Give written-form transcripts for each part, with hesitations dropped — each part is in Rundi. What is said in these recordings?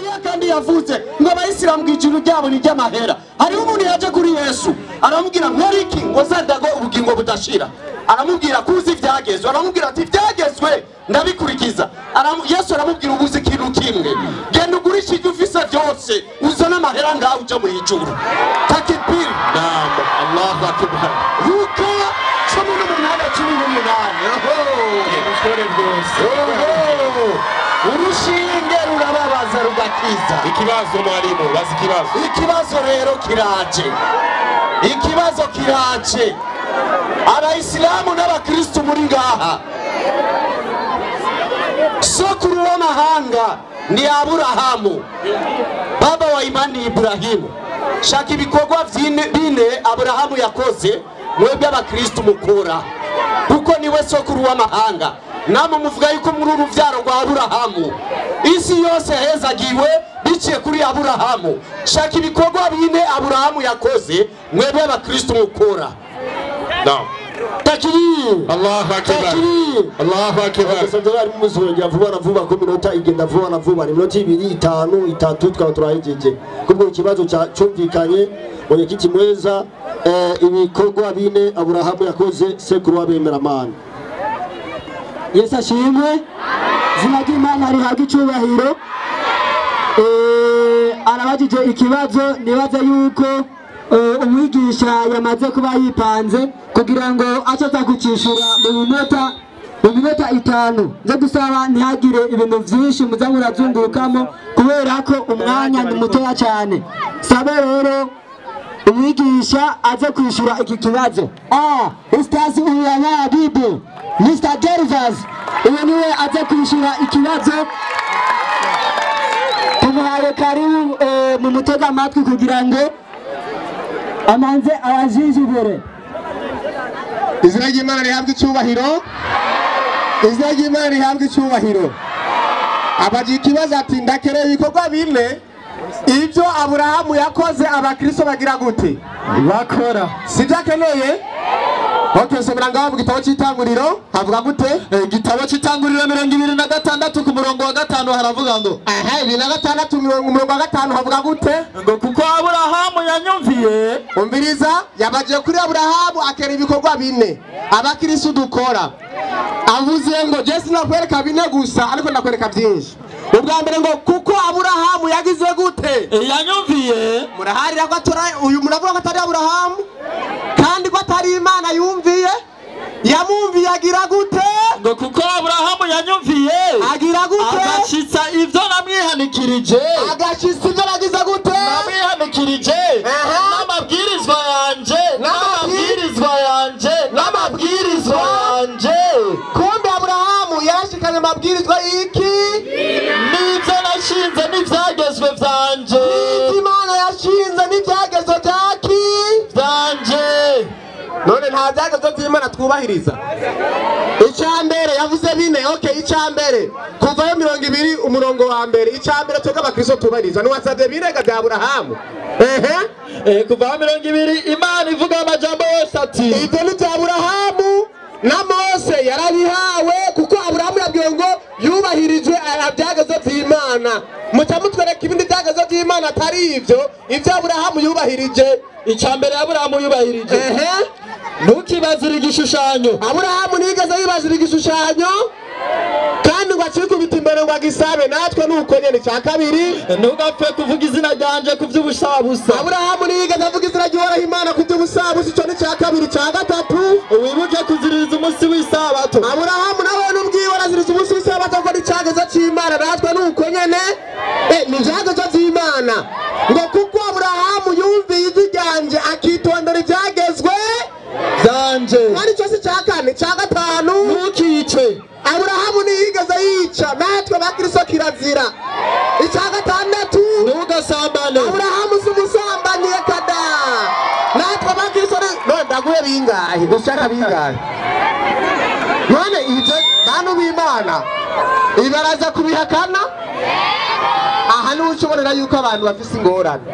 Eliya kandi yavuze ngo abayisilamu ijuru ryabo ni ry'amahera. Hariho umuntu yaje kuri Yesu aramubwira nkora iki ngo zadago ubugingo budashira. Aramubwira kuzi ivyagezwe, aramubwira ati ivyagezwe ndabikurikiza. Yesu aramubwira ubuze ikintu kimwe, genda ugurishe ivyo ufise vyose uzane amahera ngaho uje mu ijuru. Takbir. Naam, Allahu akbar. Luka 18:18. Urushinge rurababaza rugakiza. Ikibazo mwalimu, bazi ikibazo. Ikibazo rero kiraje. Ikibazo kiraje. Abayisilamu n'abakristu muri ngaha, sokuru w'amahanga ni Aburahamu, baba wa imani Ibrahimu. Shaka ibikorwa bine Aburahamu yakoze mwebwe abakristu mukora, kuko niwe sokuru w'amahanga. Namwe muvuga yuko muri uruvyaro rwa Aburahamu isi yose hezagiwe biciye kuri Aburahamu. Shaka ibikorwa bine Aburahamu yakoze mwebwe abakristu mukora. Naam. Takbir. Allahu akbar. Takbir. Allahu akbar. Basabye abarimu muzongera vuba na vuba ko minota igenda vuba na vuba, ni minota 2 5 3 tukaba turahejeje. Kubwo ikibazo cyumvikanye, mwenyekiti mweza, ibikorwa bine Aburahamu yakoze sekuru w'abemeramana. Yesu ashimwe, izina ry'Imana rihabwe icyubahiro. Arabajije ikibazo, nibaza yuko umwigisha yamaze kuba yipanze kugira ngo ace aza kucishura mu minota 5. Nze gusaba ntihagire ibintu vyinshi muza murazungurukamo kubera ko umwanya ni mutoya cyane. Sabe rero umwigisha aze kwishura iki kibazo. Ustaz Uyaya Bibu, Mr. Gervas, uyu niwe aze kwishura ikibazo. Tumuhaye karibu mu mutega amatwi kugira ngo amanze abajijibere. Izina ry'Imana rihabwe icyubahiro. Izina ry'Imana rihabwe icyubahiro. Abaje ikibazo ati ndakereye ibikorwa bine ibyo Aburahamu yakoze abakristo bagira gute? Bakora. Sibyo akeneye? Okay, somera ngaho mu gitabo cy'itanguriro havuga gute? Igitabo cy'itanguriro 26 ku murongo wa 5 haravuga ngo aha 26 umurongo wa 5 havuga gute? Ngo kuko Aburahamu yanyumviye. Umviriza, yabaje kuri Aburahamu akera ibikorwa bine abakristo dukora. Avuze ngo je sinakwereka bine gusa ariko ndakwereka byinshi. Ubwa mbere ngo kuko Aburahamu yagize gute? Yanyumviye. Muraharira ko atora uyu, muravuga ko atari Aburahamu kandi ko atari Imana yumviye. Yamumviye agira gute? Ngo kuko Aburahamu yanyumviye agira gute? Agashitsa ivyo namwihanikirije. Agashitsa ivyo nagize gute? Namwihanikirije. N'amabwirizwa yanje, n'amabwirizwa yanje, n'amabwirizwa yanje. Kumbe Aburahamu yarashikanye amabwirizwa iki? N'ivyo nashinze n'ivyagezwe vyanje. N'ivyo Imana yashinze n'ivyagezwe vyaki? Vyanje. None nta byagezwe by'Imana twubahiriza. Icyambere yavuze bine, okay, icyambere kuvayo 20 umurongo wa mbere, icyambere twebwe abakristo tubahiriza. Niwasabye birega bya Aburahamu. Ehe, kuvayo 20 Imana ivuga amajambo yose ati ibyo ni bya Aburahamu na Mose yarabihawe, kuko Aburahamu yabwiwe ngo yubahirijwe ibyagezwe by'Imana. Muca mutwereka ibindi byagezwe by'Imana atari ibyo, ibyo Aburahamu yubahirije. Icyambere Aburahamu yubahirije. Ehe, ntukibazire igishushanyo. Aburahamu ntiyigeze yibazira igishushanyo kandi ngo acikubita imbere ngo agisabe. Natwe nuko nyene. Icya kabiri, ntugapfe kuvuga izina ryanje ku by'ubusabusa. Aburahamu ntiyigeze avuga izina ry'Uhoraho Imana ku by'ubusabusa. Icyo ni icya kabiri. Icya gatatu, wibuke kuziririza umunsi w'isabato. Aburahamu nawe n'ubwiwe araziriza umunsi w'isabato ko ni icyagezo cy'Imana. Natwe nuko nyene ni ibyagezo by'Imana. Ngo kuko Aburahamu yumviye ijwi ryanje akitondera ibyagezwe byanje. Kandi icyo si icya kane. Icya gatanu, ntukice. Aburahamu ntiyigeze yica, natwe abakristo kirazira. Icya gatandatu, ntugasambane. Aburahamu si umusambanyi kada. Natwe abakristo none ndaguhe bingahe? Ushaka bingahe? None ibyo bantu b'Imana ibaraza kubihakana? Aha niho ushobora yuko abantu bafise ingorane.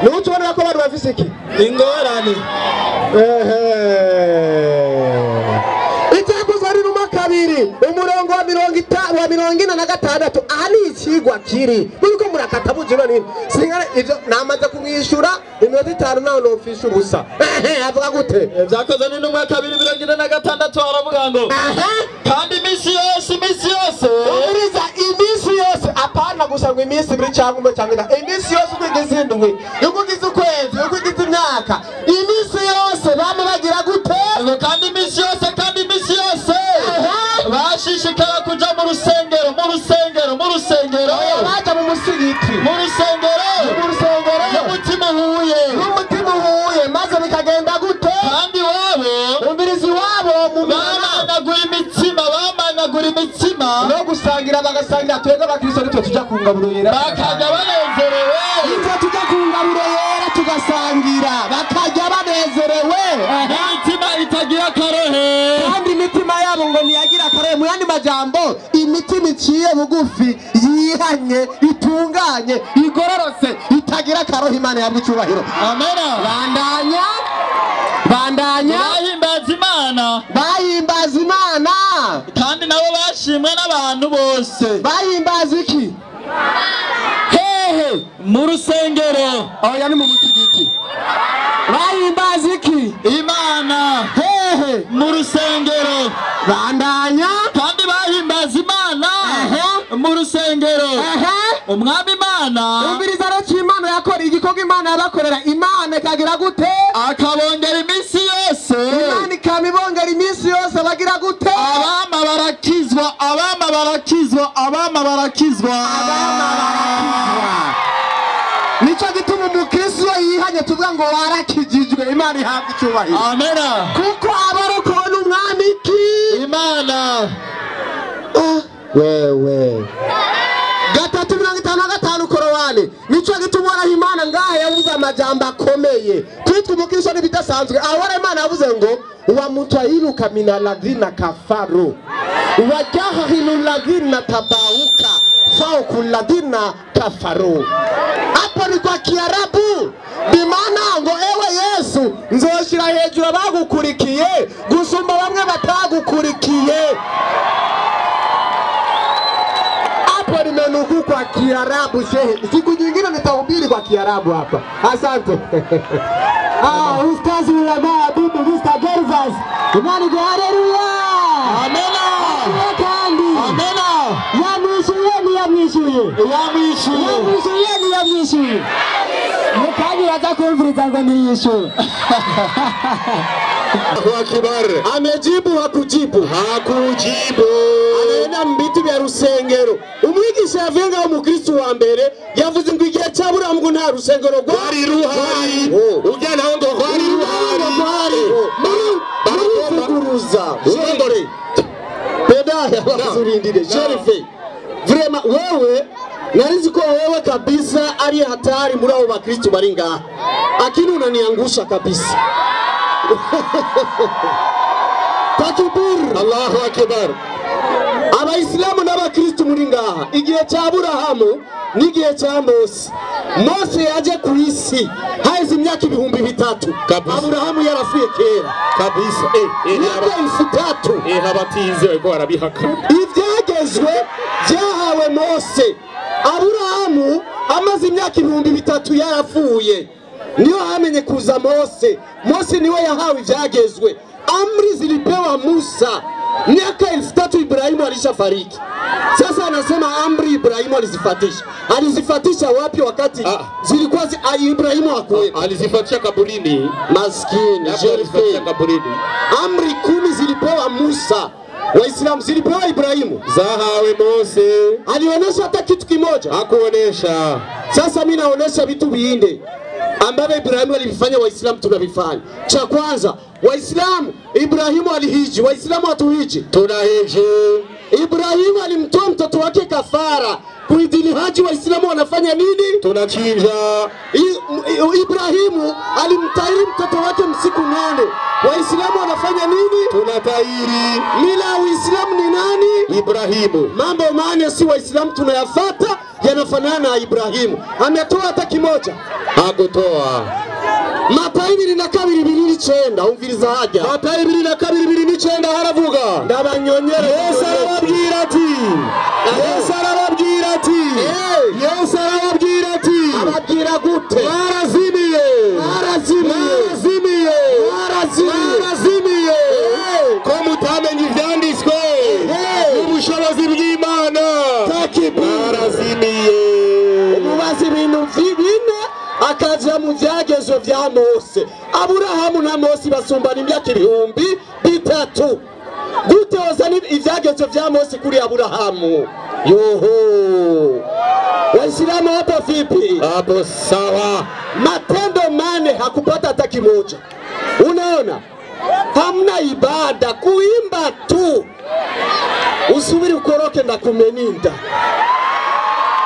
Niho ushobora ko abantu bafise iki? Ingorane. Ehe. Icyakozwe ari Roma 2 umurongo wa wa 46 aha ni ikigwa kiri nuko murakata bujiro nini singana ivyo namaze kumwishura iminota 5 naho nofisha ubusa. Avuga gute? Vyakozwe n'intumwa 2:46 haravuga ngo kandi iminsi yose umviriza iminsi yose, apana gusa ngo iminsi ibiri cyangwa umwe cyangwa itatu, iminsi yose uko igize indwi, uko igize ukwezi, uko igize imyaka, iminsi yose bamwe bagira gute? Kandi iminsi yose, kandi iminsi yose bashishikara kuja mu rusengero, mu rusengero, mu rusengero, baja mu musigiti, mu rusengero, mu rusengero, n'umutima uhuye, n'umutima uhuye, maze bikagenda gute? Kandi wabo umviriza iwabo mu bamanagura imitsima, bamanagura imitsima no gusangira, bagasangira. Twebwe abakristo nitwe tuja ku ngaburo yera, bakajya banezerewe, nitwe tuja ku ngaburo yera tugasangira, bakajya banezerewe, imitima itagira akarohe, kandi imitima yabo ngo ntiyagira akarohe. Mu yandi majambo, imitima iciye bugufi, yihanye, itunganye, igororotse, itagira akarohe. Imana yabwo icyubahiro. Amena. Bandanya, bandanya. Bahimbaza Imana, bahimbaza Imana, kandi nabo bashimwe n'abantu bose. Bahimbaza iki? Hehe? Mu rusengero. Oya, ni mu musigiti. Bahimbaza iki? Imana. Hehe? Mu rusengero. Bandanya. Kandi bahimbaza Imana mu rusengero. Umwami Imana, umviriza rero Imana yakora igikorwa Imana yabakorera, Imana ikagira gute? Akabongera iminsi yose. Imana ikamibongera iminsi yose, bagira gute? Abama barakizwa, abama barakizwa, abama barakizwa, abama barakizwa. Nico gituma umukristo yihanye tuvuga ngo warakijijwe. Imana ihabwa icyubahiro. Amena. Kuko abarokowe n'umwami ki? Imana. Wewe 3:55 Korowani. Nico gituma uhoraho Imana ngaha yavuze amajambo akomeye. Kwitwa umukristo n'ibidasanzwe. Ahora Imana yavuze ngo wa mutwayiruka minaladhina kafaru wajahilu ladhina tabauka fauku ladhina kafaru. Hapo ni kwa Kiarabu. Bimana ngo ewe Yesu nzoshira hejuru abagukurikiye gusumba bamwe batagukurikiye. Hapo nimenukuu kwa Kiarabu shehe. Siku nyingine nitahubiri kwa Kiarabu hapa. Asante. Ustaz Ulama Abibu Mr. Gervas. Imani kwa haleluya. Amena. Kandi. Amena. Yamwishuye ni yamwishuye. Yamwishuye. Yamwishuye ni yamwishuye. Mukanya uraza kumviriza ngo niyishuye. Amejibu hakujibu? Hakujibu. Anaenda mbiti vya rusengero. Umwigisha yavuga umukristo wa mbere yavuze ngo igihe cy'Aburahamu ngo nta rusengero rwari ruhari. Ujya naho ngo rwari ruhari. Baruvuguruza. Sheri. Peda yabasurindire. Sherife. Vrema wewe narizi ko wewe kabisa ari hatari muri abo bakristo bari ngaha. Akini unaniangusha kabisa. Takbir. Allahu Akbar. Abayisilamu n'abakristo muri ngaha igihe cya Aburahamu n'igihe cya Mose. Mose yaje ku isi haize imyaka 3000. Aburahamu yarafuye kera kabisa. Imyaka 3000. Abatize bariko barabihaka. Ibyagezwe byahawe Mose. Aburahamu amaze imyaka 3000 yarafuye. Niyo hamenye kuza Mose. Mose niwe yahawe ibyagezwe. Amri zilipewa Musa. Miaka 3000 Ibrahimu alishafariki. Sasa anasema amri Ibrahimu alizifatisha. Alizifatisha wapi wakati zilikuwa Ibrahimu hakuwepo? Alizifatisha kaburini. Maskini, alizifatisha kaburini. Amri 10 zilipewa Musa. Waislamu zilipewa Ibrahimu. Zahawe Mose. Alionyesha hata kitu kimoja? Hakuonesha. Sasa mimi naonesha vitu vingi ambavyo Ibrahimu alivifanya, Waislamu tunavifanya. Cha kwanza, Waislamu Ibrahimu alihiji, Waislamu hatuhiji. Tunahiji. Ibrahimu alimtoa mtoto wake kafara. Kuidili haji, Waislamu wanafanya nini? Tunachinja. Ibrahimu alimtahiri mtoto wake msiku 8. Waislamu wanafanya nini? Tunatahiri. Mila ya Uislamu ni nani? Ibrahimu. Mambo mane si Waislamu tunayafata yanafanana na Ibrahimu. Ametoa hata kimoja? Hakutoa. Matayo 22:29 umviriza hajya. Matayo 22:29 haravuga. Ndabanyonyera. Yesu arababwira ati Takibir. Umubaza ibintu bine akaja mu vyagezo vya Mose. Aburahamu na Mose basumbana imyaka 3000. Gute wazana ivyagezo vya Mose kuri Aburahamu? Yoho. Waislamu hapo vipi? Hapo sawa. Matendo mane hakupata hata kimoja. Unaona? Hamna ibada, kuimba tu. Usubiri ukoroke na kumeninda.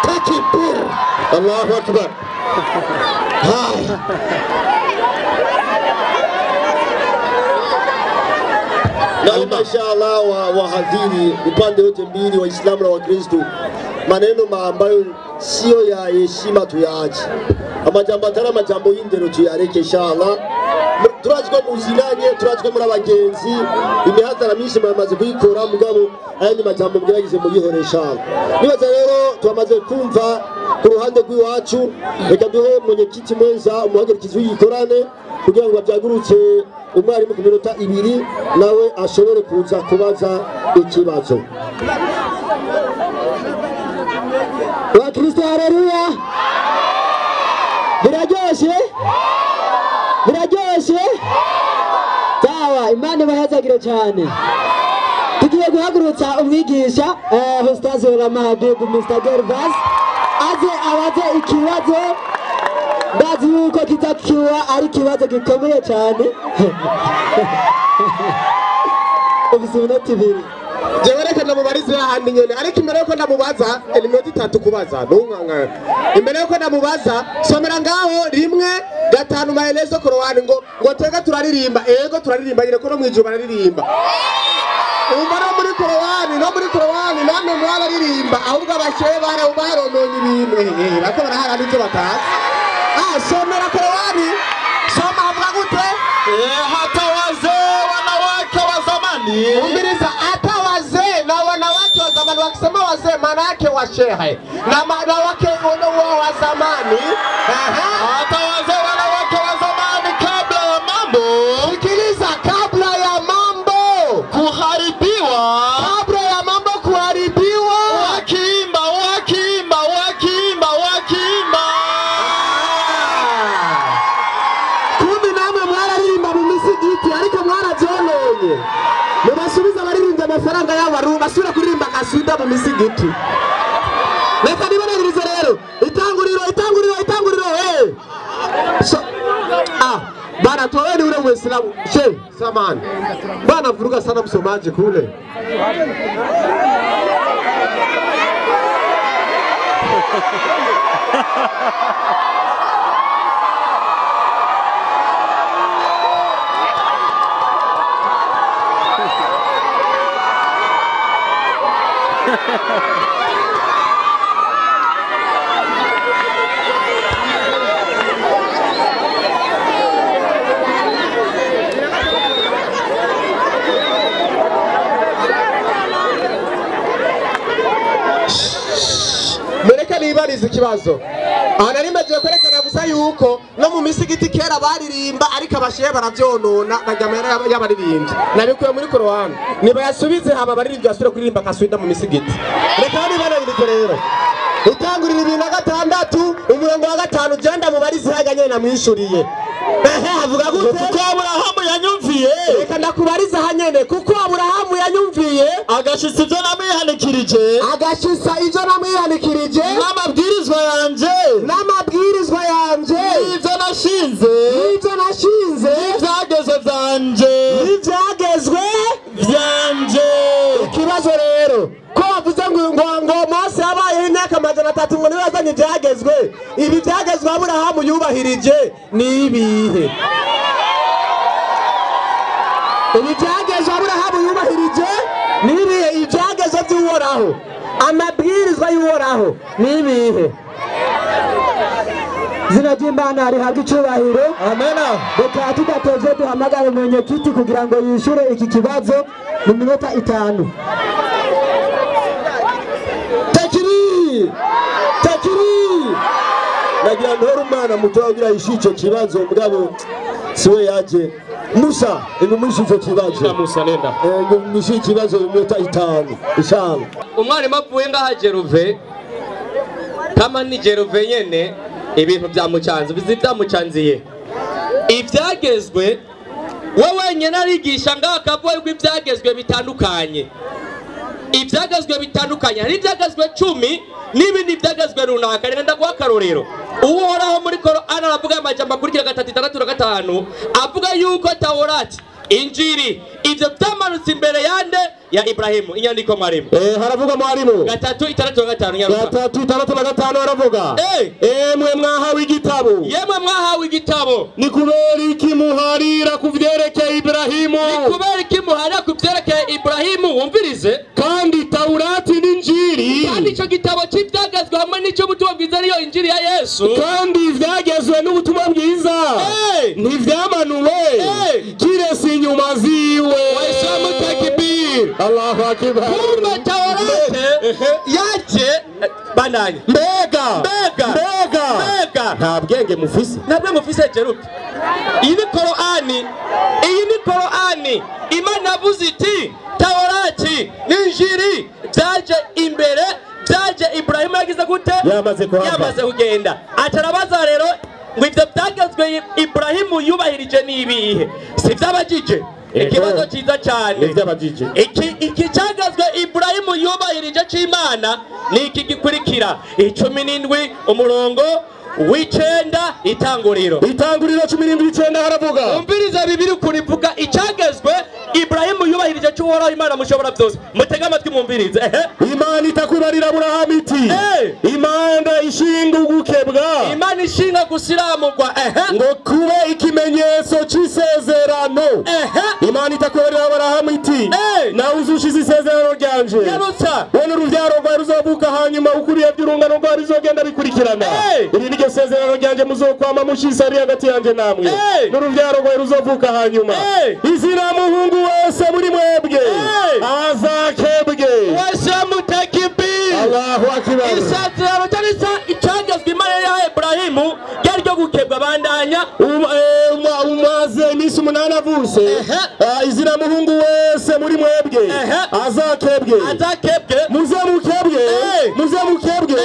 Takbir. Allahu Akbar. Haya. Naomba inshallah wahadhiri upande wote mbili, Waislamu na Wakristo, maneno ambayo sio ya heshima tuyaache, amajambo atari amajambo y'indero tuyareke inshallah. Turazi ko muzinanye, turazi ko muri abagenzi, imihadara myinshi mwamaze kuyikora, mugabo ayandi majambo mugerageze muyihore inshallah. Nibaza rero twamaze kumva ku ruhande rw'iwacu, reka duhe mwenyekiti mwenza umuhagarikizi w'igikorane kugira ngo babyagurutse umwarimu ku minota 2 nawe ashobore kuza kubaza ikibazo. Wakristo haleluya. Biraryoshe? Biraryoshe? Sawa, Imana ibahezagire cyane. Tugiye guhagurutsa umwigisha Ustaz Rama Habib Mr. Gervas aze abaze ikibazo. Ndazi yuko kitakiwa ari ikibazo gikomeye cyane. Ufise iminota 2. Jewe reka ndamubarize ahandi nyene, ariko imbere yuko ndamubaza iminota 3 kubaza ntunkanga. Imbere yuko ndamubaza somera ngaho 1:5 maelezo Korowani ngo twega turaririmba. Ego turaririmba nyene ko no mwijuru bararirimba. Umva no muri Korowani, no muri Korowani namwe mwararirimba, ahubwo abashehe barononye ibintu. Bako barahara n'ivyo batazi. Somera Korowani, soma avuga gute? Hata wazee wanawake wa zamani. Umbiliza, hata wazee na wanawake wa zamani. Wakisema wazee maana yake washehe na wake wa zamani. Hata wazee wanawake wa zamani kabla ya mambo. Sikiliza, kabla ya mambo kuharibiwa, kabla ya mambo kuharibiwa, wakiimba wakiimba wakiimba wakiimba. Kumbi namwe mwararirimba mu misigiti ariko mwaravyononye. Mubasubiza abaririmbye amafaranga yabo, basubira kuririmba kaswida mu misigiti. Reka nibanagirize rero itanguriro itanguriro itanguriro. So, bana toweni ule Muislamu. She, samani. Bana vuruga sana msomaji kule. Mureke nibarize ikibazo. Aha nari mbagiye kwerekana gusa yuko no mu misigiti kera baririmba ariko abashehe baravyonona bajya amahera y'abaririmbyi. Nabikuye muri Korowani. Nibayasubize haba abaririmbyi basubire kuririmba kaswida mu misigiti. Reka nibanabirike rero. Itangurira 26 umurongo wa 5 jenda mubarize haganye namwishuriye. Ehe havuga gute? Kuko Aburahamu yanyumviye. Reka ndakubariza hanyene, kuko Aburahamu yanyumviye agashitsa ivyo namwihanikirije, agashitsa ivyo namwihanikirije, n'amabwirizwa yanje, n'amabwirizwa yanje, n'ivyo nashinze, n'ivyo nashinze, n'ivyagezwe vyanje, n'ivyagezwe vyanje. Ikibazo rero ko bavuze ngo Mose yabayeho imyaka 300 ngo niwe yazanye ivyagezwe, ibi vyagezwe Aburahamu yubahirije ni ibihe? Ibi vyagezwe Aburahamu yubahirije ni ibihe? Ivyagezwe vy'Uhoraho, amabwirizwa y'Uhoraho ni ibihe? Izina ry'Imana rihabwe icubahiro. Amena. Reka tudatevye duhamagare mwenyekiti kugira ngo yishure iki kibazo mu minota 5. Takiri! Takiri! Nagira ntore umwana muto kugira yishure ico kibazo, mugabo siwe yaje. Musa imumwishe icyo kibazo. Musa nenda. Imumwishe ikibazo iminota 5. Umwarimu avuye ngaha Jeruve kama ni Jeruve nyene ibintu byamucanze bizi byamucanziye ibyagezwe we wenyene arigisha ngaha akavuga yuko ibyagezwe bitandukanye ibyagezwe bitandukanye hari ibyagezwe 10 n'ibindi byagezwe runaka. Reka ndaguha akarorero. Uhoraho muri Korani aravuga amajambo akurikira 3, 6 na 5 avuga yuko Taurati Injili ivyo byamanutse imbere yande ya Ibrahimu. Inyandiko mwarimu. Haravuga mwarimu. 3, 6 na 5 nyaruka. 3, 6 na 5 haravuga. Emwe mwahawe igitabo. Yemwe mwahawe igitabo. Ni kubera iki muharira kuvyerekeye Ibrahimu? Ni kubera iki muharira kuvyerekeye Ibrahimu? Wumvirize. Kandi Taurati n'Injili. Kandi ico gitabo c'ivyagezwe hamwe n'ico ubutumwa bwiza ariyo Injili ya Yesu. Kandi ivyagezwe n'ubutumwa bwiza. Ntivyamanuwe. Kirese inyuma ziwe. Waislamu takbir. Allahu akbar. Kumbe Taurati yaje bandanye. Mbega. Mbega. Mbega. Mbega. Nta bwenge mufise. Nta bwenge mufise Jerupe. Iyi ni Korani. Iyi ni Korani. Imana yavuze iti Taurati n'Injili byaje imbere byaje Ibrahimu yagize gute? Yamaze kuhava. Yamaze kugenda. Atarabaza rero ngo ivyo byagezwe Ibrahimu yubahirije nibihe? Si byabajije. Ikibazo cyiza cyane. Iki cyagazwe Ibrahimu yubahirije c'Imana ni iki gikurikira 17 umurongo w'icenda itanguriro. Itanguriro 17:9 haravuga. Umviriza bibiri kurivuga icyagezwe Ibrahimu yubahirije c'Uhoraho Imana mushobora byose. Mutega amatwi mwumvirize. Imana itakubarira Aburahamu iti Imana ishinga ugukebwa. Imana ishinga gusiramurwa. Ngo kube ikimenyetso c'isezerano. Imana itakubarira Aburahamu iti nawe uzushize isezerano ryanje. We n'urubyaro rwawe ruzovuka hanyuma ukuriye by'urungano rwawe ruzogenda bikurikirana. Iri ni ryo sezerano ryanje muzokwama mushise ari hagati yanje namwe. N'urubyaro rwawe ruzovuka hanyuma. Izina muhungu wese muri mwebwe azakebwe. Waislamu takbir. Allahu akbar. Isezerano cyangwa icyagezwe Imana ya Ibrahimu ryari ryo gukebwa bandanya. Umaze iminsi 8 avutse. Izina muhungu wese muri mwebwe azakebwe. Azakebwe. Muze mukebwe. Muze mukebwe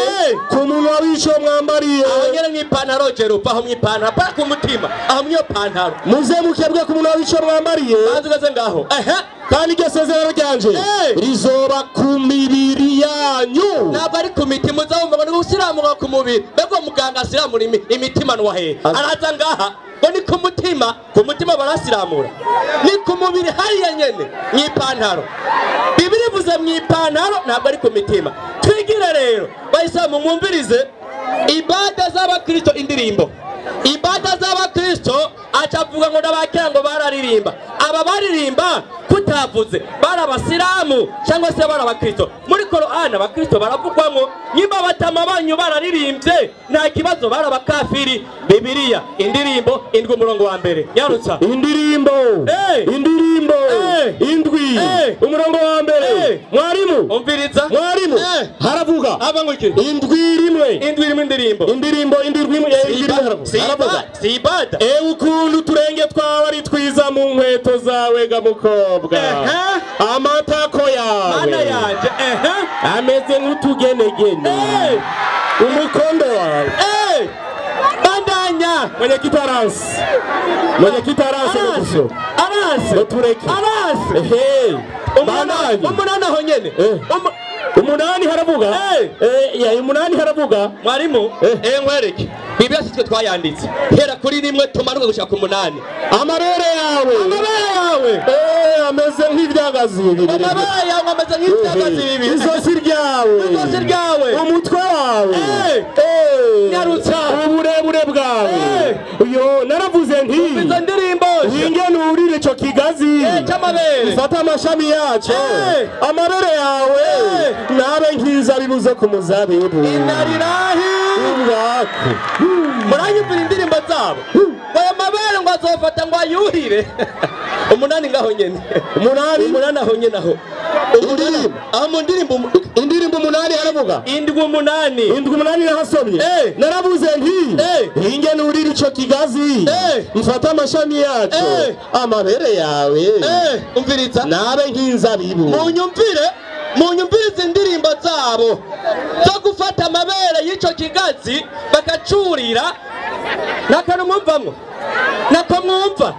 ku munwa w'ico mwambariye. Aho nyene mw'ipantaro Jerupa aho mw'ipantaro pa ku mutima aho mwiyo pantaro. Muze mukebwe ku munwa w'ico mwambariye. Banze ugaze ngaho. Kandi iryo sezerano ryanje rizoba ku mibiri yanyu. Ntabwo ari ku mitima uzabumva ngo ni gusiramura ku mubiri. Mbega muganga asiramura imitima nuwa hehe? Araza ngaha ngo ni ku mutima barasiramura. Ni ku mubiri hariya nyene mw'ipantaro. Bibiri ivuze mw'ipantaro ntabwo ari ku mitima. Twigire rero bayisilamu mwumvirize ibada z'abakristo indirimbo. Ibada z'abakristo acavuga ngo n'abakera ngo bararirimba. Aba baririmba kutavuze bari abasilamu cyangwa se bari abakristo. Muri Korani abakristo baravugwamo nyimba batama banyu bararirimbye nta kibazo bari abakafiri. Bibiliya indirimbo 7 umurongo wa mbere. Nyarutsa. Indirimbo. Indirimbo 7 umurongo wa mbere. Mwarimu. Umviriza. Mwarimu. Haravuga. Aba ngo iki? 7 1. 7 indirimbo. Indirimbo 7 haravuga. Si ibada. Ukuntu uturenge twawe ari twiza mu nkweto zawe ga mukobwa. Amatako yawe. Mana yanje. Ameze nk'utugenegene. Umukondo wawe. Bandanya. Mwenyekiti aranse. Mwenyekiti aranse. Aranse. Utureke. Aranse. Bandanya. 8 aho nyene. 8 haravuga. 8 haravuga. Mwarimu, nkwereke. Bibiliya si twe twayanditse. Hera kuri 1 tumanuke gushika ku 8. Amabere yawe. Amabere yawe. Ameze nk'ivyagazi bibiri. Amabere yawe ameze nk'ivyagazi bibiri. Izosi ryawe. Izosi ryawe. Umutwe wawe. Nyarutsa. Uburebure bwawe. Yo naravuze nti. Izo ndirimbo. Wingenurire ico kigazi. C'amabere. Ifata amashami yaco. Amabere yawe. Nabe nk'izabibu zo ku muzabibu. Inarirahi. Ubwako. Muranyumvira indirimbo zabo. Aya mabere ngo azofata ngo ayuhire. 8 ngaho nyene. 8 8 aho nyene aho. Indirimbo Aho mu ndirimbo indirimbo 8 haravuga 7 8 7 8 nahasomye. Naravuze nti inge nurira ico kigazi mfata amashami yaco amabere yawe umviriza nabe nk'inzabibu. Munyumvire izi ndirimbo zabo zo gufata amabere y'ico kigazi bakacurira. Nakano mwumvamwo, nako mwumva,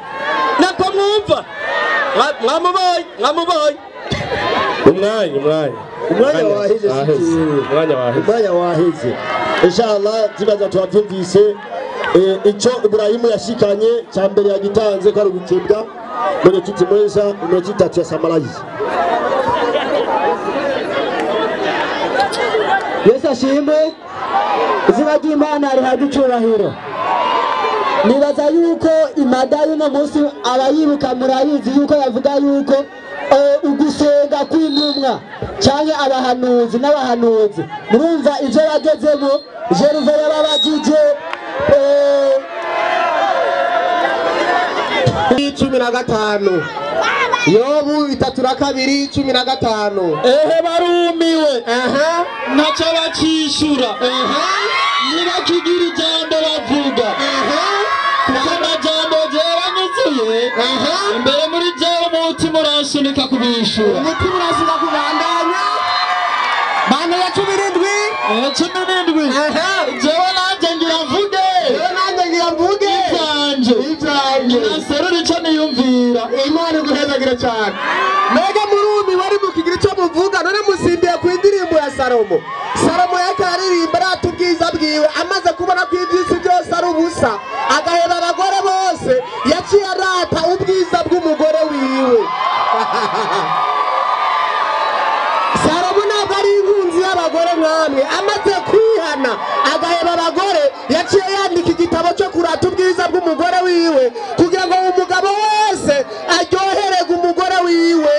nako mwumva. Mwamubonye Umwanya waheze, umwanya waheze. Inshallah zibaza twavyumvise. Ico Ibrahimu yashikanye cya mbere yagitanze ko ari gukebwa. Mwenyekiti mweza, iminota 3 ya Samalayi. Yesu ashimwe, izina ry'Imana rihabwe icyubahiro. Nibaza yuko imada y'uno munsi abayibuka murayizi yuko yavuga yuko ugusenga kw'intumwa canke abahanuzi n'abahanuzi, murumva ivyo bagezemo. Jeruve yababajije 15 Yobu 3:2 15. Ehe barumiwe, ntacyo bakishura, nibakigira ijambo bavuga, kuko amajambo jewe anyuzuye imbere muri jewe, umutima uransunika kubishura, umutima uransunika kubandanya. Bana ya 17 17. Jewe nanje ngira mvuge, jewe nanje ngira mvuge ivyanje, naserura ico niyumvira. Imana iguhezagire cyane. Mbega murumi wari mukigira ico muvuga, none musimbiye ku indirimbo ya Salomo. Salomo yakaririmba arata ubwiza bwiwe, amaze kubona ko ivy'isi byose ari ubusa, agaheba abagore bose, yaciye arata ubwiza bw'umugore wiwe. Salomo ntabwo ari inkunzi y'abagore mwamwe, amaze kwihana agaheba abagore, yaciye yandika igitabo cyo kurata ubwiza bw'umugore wiwe, kugira ngo umugabo wese aryohererwe umugore wiwe.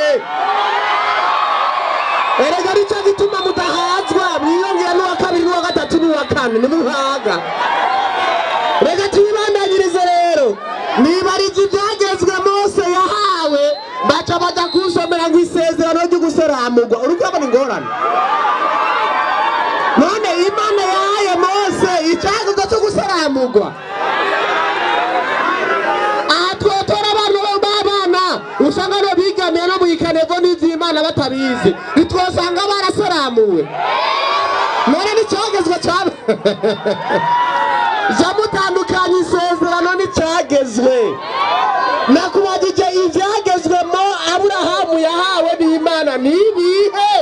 Erega nicyo gituma mudahazwa, mwiyongera n'uwa 2 n'uwa 3 n'uwa 4 nimuhaga. Reka tuyibandanyirize rero. Niba ari ibyagezwe Mose yahawe, baca baja kusomera ngo isezerano ry'uguseramugwa. Uri kurabona ingorane? None Imana yahaye Mose icyagezwe cyo guseramugwa. Aha twotora abantu b'abana usanga no bigamiye no mu ikanevo n'ivy'Imana batabizi, ntitwosanga baraseramuwe. None n'icyagezwe cyaba jamutandukanye isezerano n'icyagezwe. Nakubajije ivyagezwe mo Aburahamu yahawe n'Imana nibihe?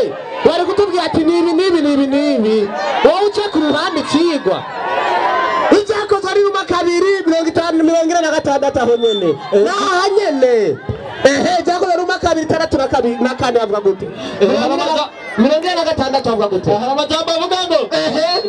Bari kutubwira ati nibi nibi nibi nibi, wowe uce ku ruhande ikigwa. Icyakozwe ari Roma 2 50 46 aho nyene naha nyene. Ehe, icyakozwe Roma 2 6 na 4 avuga gute? 46 avuga gute? Hari amajambo avuga ngo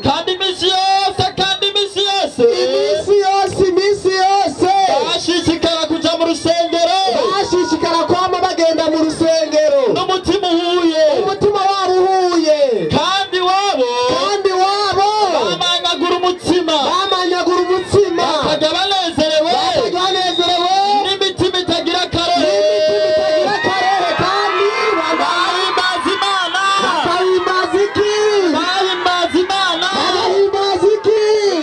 kandi iminsi yose, kandi iminsi yose, iminsi yose, iminsi yose bashishikara kuja mu rusengero, bashishikara kwama bagenda mu rusengero n'umutima uhuye, umutima wabo uhuye, kandi wabo, kandi wabo bamanyagura umutsima, bamanyagura umutsima, bakajya banezerewe, bakajya banezerewe n'imitima itagira akarohe, n'imitima itagira akarohe, kandi bahimbaza Imana, bakahimbaza iki? Bahimbaza Imana, bahimbaza iki?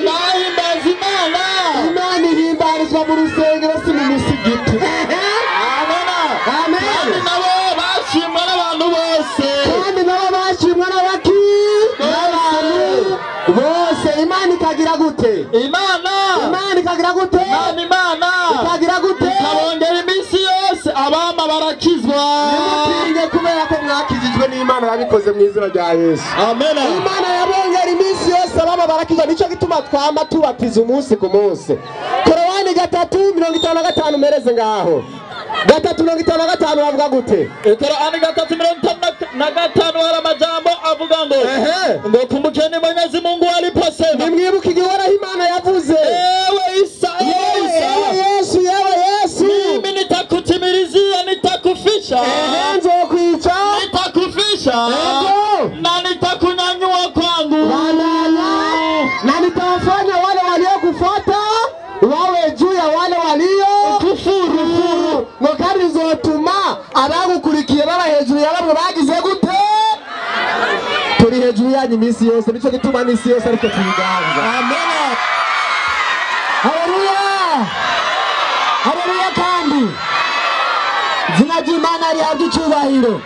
Bahimbaza Imana. Imana ihimbarizwa mu rusengero, si mu misigiti. Amen. Amen. Kandi nabo bashimwa n'abantu bose, kandi nabo bashimwa n'abaki? N'abantu bose. Imana ikagira gute? Imana, Imana ikagira gute? Imana ikagira gute? Ikabongera iminsi yose abama barakizwa. Nimutinye kubera ko mwakijijwe n'Imana yabikoze mu izina rya Yesu. Amen. Imana yabongera iminsi yose abama barakizwa, nicyo gituma twama tubatiza umunsi ku munsi. Korowani 3 55 mereze ngaho. 3 55 bavuga gute? Korowani 3 55 hari amajambo avuga ngo ngo kumbukeni Mwenyezi Mungu aliposema, nimwibuke igihe Uhoraho Imana yavuze, ewe Isa, ewe Isa, ewe Yesu, ewe Yesu, mimi nitakutimilizia, nitakufisha, nzokwica, nitakufisha na nitakunyanyua kwangu, na nitawafanya wale waliokufuata wawe juu ya wale walio kufuru. Ngo kandi nzotuma gituma abagukurikiye baba hejuru ya bamwe bagize gute? Turi hejuru yanyu iminsi yose, nico gituma n'isi yose ariko tuyiganza. Amen. Haleluya. Haleluya. Kandi izina ry'Imana rihabwa icyubahiro.